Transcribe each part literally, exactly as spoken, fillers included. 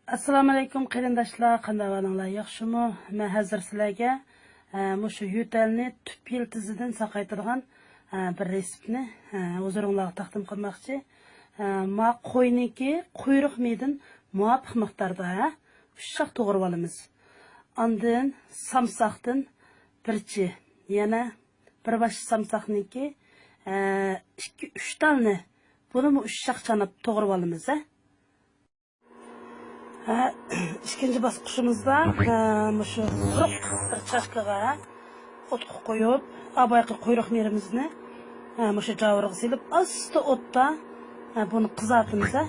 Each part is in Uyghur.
ئەسسالامۇئەلەيكۇم قېرىنداشلار، قانداق ئەھۋالىڭلار، ياخشىمۇ؟ مەن ھازىر سىلەرگە، ئە، مۇشۇ يۆتەلنى تۈپ يىلتىزىدىن ساقايتىدىغان، ئە، بىر رېتسېپنى، ئە، ھۇزۇرۇڭلارغا تەقدىم قىلماقچى. ئە، ما قوينىڭكى قۇيرۇق مېيىدىن مۇۋاپىق مىقداردا، ھە، ئۇششاق توغرىۋالىمىز. ئاندىن سامساقتىن بىر چى، يەنە بىر باش سامساقنىڭكى، ئە، ئىككى، ئۈچ تالنى، بۇنىمۇ ئۇششاق چاناپ توغرىۋالىمىز، ھە. ھە، ئىككىنچى باسقۇچىمىزدا، ھە، مۇشۇ قۇرۇق بىر چاشكىغا ئوتقا قويۇپ، ئاۋايقى قۇيرۇق مېيىمىزنى، ھە، مۇشۇ جاۋۇرغا سېلىپ، ئاستا ئوتتا، ھە، بۇنى قىزارتىمىز، ھە.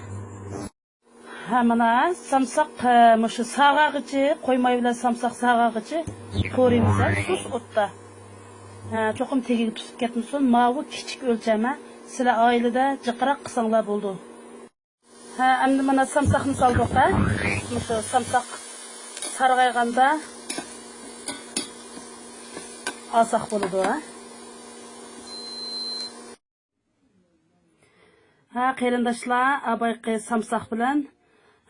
ھە، مانا سامساق، ھە، مۇشۇ ساغارغىچە، قوي مايى بىلەن سامساق ساغارغىچە قورۇيمىز، ھە، سۇس ئوتتا. ھە، چوقۇم تېگىگە تۇتۇپ كەتمىسۇن. ماۋۇ كىچىك ئۆلچەم، ھە. سىلەر ئائىلىدە جىقراق قىلساڭلار بولىدۇ. ھە، ئەمدى مانا سامساقنى سالدۇق، ھە. مۇشۇ سامساق سارغايغاندا ئالساق بولىدۇ، ھە. ھە، قېرىنداشلار، ئاۋايقى سامساق بىلەن،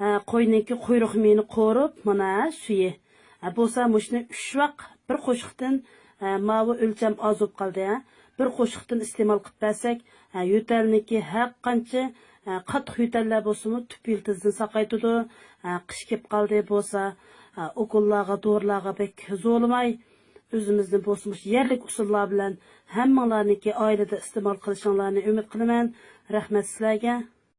ھە، قوينىڭكى قۇيرۇق مېيىنى قورۇپ، مانا، ھە، سۈيى. ھە، بولسا مۇشۇنى ئۈچ ۋاق بىر قوشۇقتىن، ھە، ماۋۇ ئۆلچەم ئاز بولۇپ قالدى، ھە. بىر قوشۇقتىن ئىستېمال قىلىپ بەرسەك، ھە، يۆتەلنىڭكى ھەر قانچە، ھە، قاتتىق يۆتەللەر بولسىمۇ تۈپ يىلتىزىدىن ساقايتىدۇ، ھە، قىش كېلىپ قالدى بولسا، ھە، ئوكۇللارغا، دورىلارغا بەك زورلىماي، ئۆزىمىزنى بولسا مۇشۇ يەرلىك ئۇسۇللار بىلەن ھەممىڭلارنىڭكى ئائىلىدە ئىستېمال قىلىشىڭلارنى ئۈمىد قىلىمەن. رەھمەت سىلەرگە.